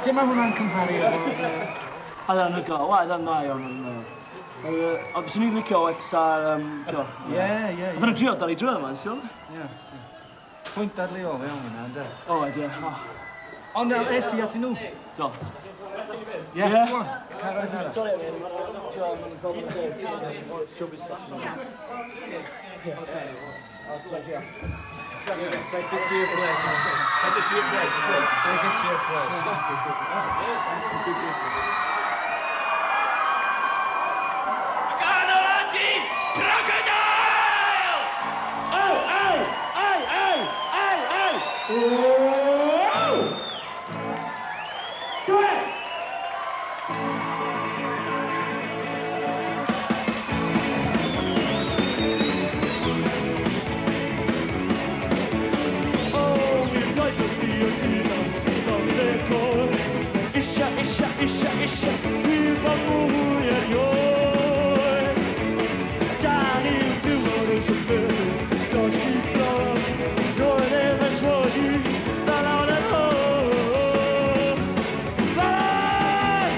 Sut mae hwnna'n cymharu efo... Oedd o'n hygoel, oedd o'n dda iawn. Ond byswn i'n licio well sa... Ie, ie. Oedd nhw'n trio dal i drwy yma, ti'n Ie. Pwynt dadleuol iawn yna, ynddo? Oedd, ie. Ond es ti atyn nhw? Do. Ie, go on. Sorry, man. Mae'n problem showbiz stuff. Take it to your place. Take it to your place. Take it to your place. Ganolati Crocodile! Oh, hey, hey, hey, hey, hey! Oh! Do it! Isha, isha, isha, isha, gwybod mwy erioed. Dan i'w dŵr oes yn byw, dros i bron, roedd e'n yswodi, fel awn yn hôl. Hey!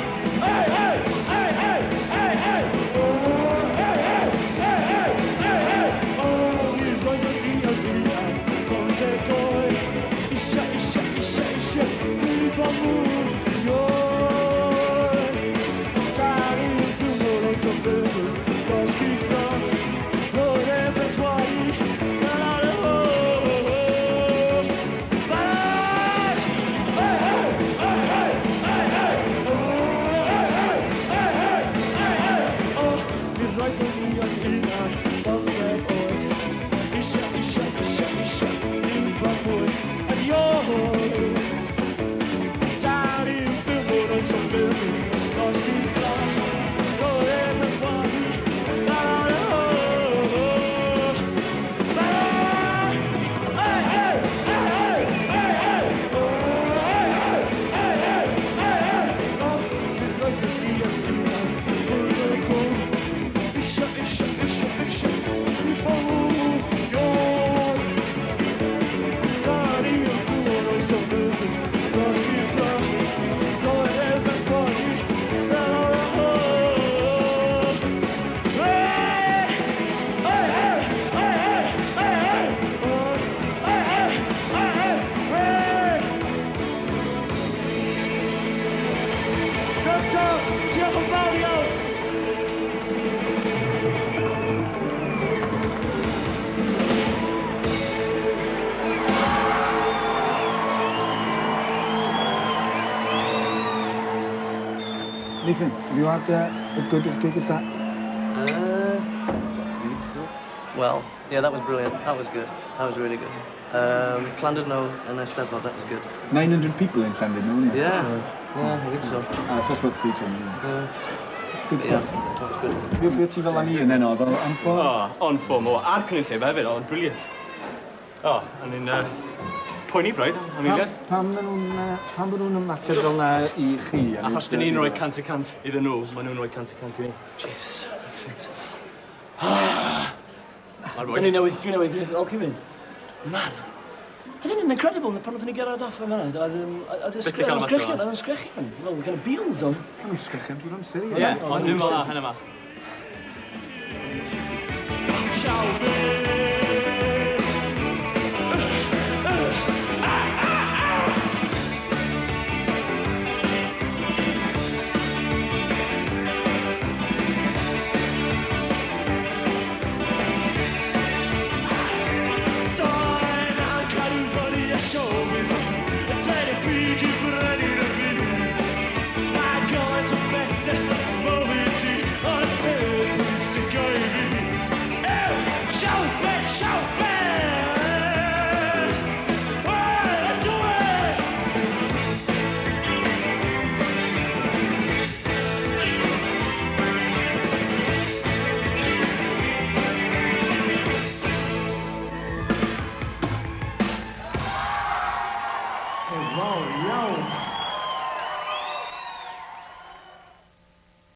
Hey, hey, hey, hey, hey, hey! Oh, hey, hey, hey, hey, hey, hey! Oh, mi roeddwn i yn hunan, ond e goed. Isha, isha, isha, isha, gwybod mwy. Diolch yn fawr iawn! Nathan, have you had as good a gig as that? Well, yeah, that was brilliant. That was good. That was really good. Llandudno and Eisteddfod, that was good. 900 people in Llandudno, wasn't it? Yeah, yeah, I think so. So that's what the yeah. It's good stuff. Yeah, that was good. Be ti fel am i yn heno, fel on form? Oh, on form, o, a'r cynulleidfa hefyd, o'n brilliant. O, o'n i'n poeni braidd, am eiliad. Pam maen nhw'n ymateb fel na i chi? Achos dyn ni'n rhoi 100% iddyn nhw, maen nhw'n rhoi 100% i ni. Jesus, makes sense. Dyn ni newydd, dwi newydd olchi fynd. Man, oedd hynny'n incredible, pan oedden ni gerdded off yma. Oedd yn sgrechian, oedd yn sgrechian. Fel, kind of Beatles on. Maen nhw'n sgrechian drwy'r amser, ie. Ie, ond dwi'n fel hyn yma. Ciao.